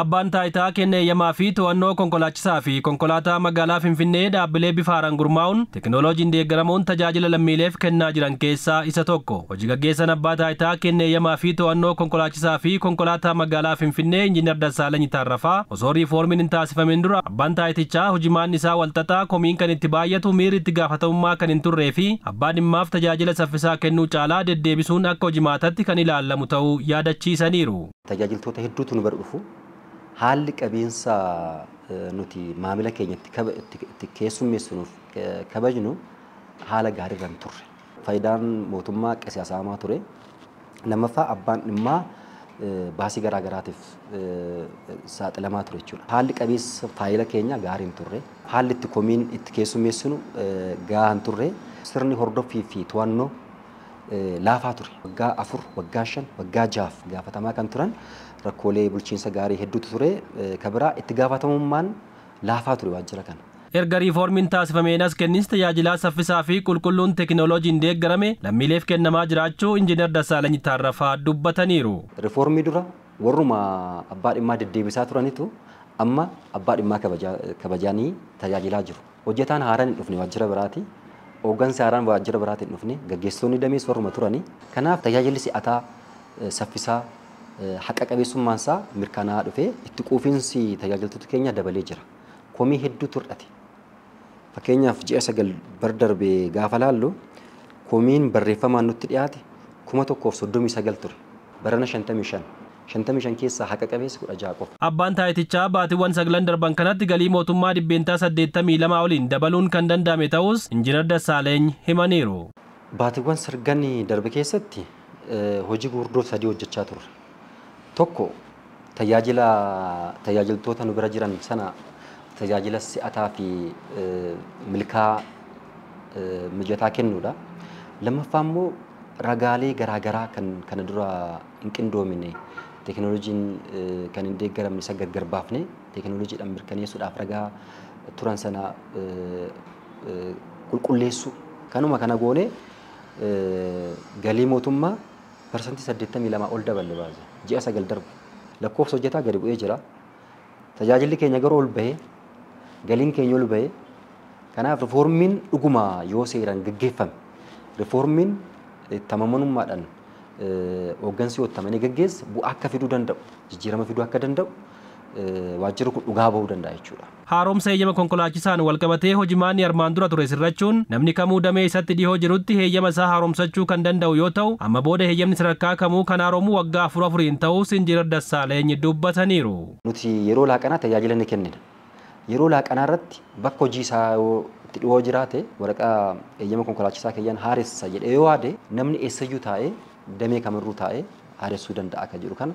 Abbaan taayitaa kenna eeyyamaa fi to'annoo konkolaachisaa fi konkolaataa magaalaa Finfinnee dhaabbilee bifa haaraan gurmaa'uun teekinooloojiin deeggaramuun tajaajila lammiileef kennaa jiran keessaa isa tokko. Hojii gaggeessaan abbaa taayitaa kenna eeyyamaa fi to'annoo konkolaachisaa fi konkolaataa magaalaa Finfinnee Injiinar Dassaalany Tarrafaa osoo riifoormiin hin taasifamin dura abbaan taayitichaa hojimaanni isaa walxaxaa, komiin kan itti baay'atu, miirri itti gaafatamummaa kan hin turree fi abbaa dhimmaaf tajaajila saffisaa kennuu caalaa deddeebisuun akka hojimaatatti kan ilaalamu ta'uu yaadachiisaniiru. Tajaajiltoota hedduutu nu bira dhufu. Haalli qabiinsa nuti maamila keenyatti itti keessummeessinuuf kabajnu haala gaariirra hin turre. Faayidaan mootummaa qisaasamaa ture. Lammaffaa, abbaan dhimmaa baasii garaa garaatiif saaxilamaa ture jechuudha. Haalli qabiinsa faayila keenya gaarii hin turre. Haalli itti komiin itti keessummeessinu gahaa hin turre. Sirni hordoffii fi to'annoo laafaa ture. Waggaa 4, waggaa 5, waggaa 6 gaafatamaa kan turan rakkoolee bulchiinsa gaarii hedduutu ture. Kan biraa, itti gaafatamummaan laafaa ture waajjira kana. Erga riifoormiin taasifameen as kenniinsi tajaajilaa saffisaa fi qulqulluun teekinooloojiin deeggarame lammiileef kennamaa jiraachuu Injiinar Dassaalany Tarrafaa dubbataniiru. Riifoormii dura warruma abbaa dhimmaa deddeebisaa turanitu amma abbaa dhimmaa kabajaanii tajaajilaa jiru. Hojjetaan haaraan hin dhufne waajjira biraati. Hooggansi haaraan waajjira biraati hin dhufne. Gaggeessitoonni damees warruma turani. Kanaaf tajaajilli si'ataa, saffisaa, haqa qabeessummaan isaa mirkanaa'aa dhufee itti quufinsi tajaajiltoota keenya dabalee jira. Komii hedduutu hir'ate. Fakkeenyaaf, ji'a 9 bar darbee gaafa laallu komiin barreeffamaan nutti dhiyaate 1039 ture. Barana 55. 55 keessaa haqa qabeessa 16 qofa. Abbaan taayitichaa baatiiwwan 9 darban kanatti galii mootummaa 82% oliin dabaluun kan danda'ame ta'us Injiinar Dassaaleeny himaniiru. Baatiiwwan 9 darbe keessatti hojii gurguddoo sadii hojjechaa turre. Tokko, tajaajila tajaajiltoota nu bira jiran sana tajaajila si'ataa fi milkaa mijataa kennuudha. Lammaffaa immoo ragaalee garaagaraa kan kana dura hin qindoomine, teekinooloojiin kan hin deeggaramne isa gargar baafne teekinooloojiidhaan mirkaneessuudhaaf ragaa turan sana qulqulleessuu. Kanuma kana goone galii mootummaa 82% ol daballe baase ji'a 9 darbu. Lakkoofsa hojjetaa gadi bu'ee jira. Tajaajilli keenya garuu ol bahee, galiin keenya ol bahee. Kanaaf rifoormiin dhuguma yoo seeraan gaggeeffame, rifoormiin itti amanamummaadhaan hooggansi yoo itti gaggeesse, bu'aa akka fiduu danda'u, jijjiirama fiduu akka danda'u waajjirri kun dhugaa bahuu danda'a jechuudha. Haaromsa heeyyama konkolaachisaan walqabatee hojimaanni armaan dura ture sirrachuun namni kamuu damee isatti dhihoo jirutti heeyyama isaa haaromsachuu kan danda'u yoo ta'u, amma booda heeyyamni sadarkaa kamuu kan haaromu waggaa afur afuriin ta'uus Injiinar Dassaaleeny dubbataniiru. Nuti yeroo laaqanaa tajaajila ni kennina. Yeroo laaqanaa irratti bakka hojii isaa yoo itti dhihoo jiraate, waraqaa eeyyama konkolaachisaa kiyyaan haaressa jedhee yoo yaade, namni eessayyuu taa'ee, damee kamirruu taa'ee haaressuu danda'a akka jedhu kana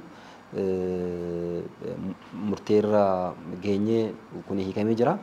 murteerra geenyee kun hiikamee jira.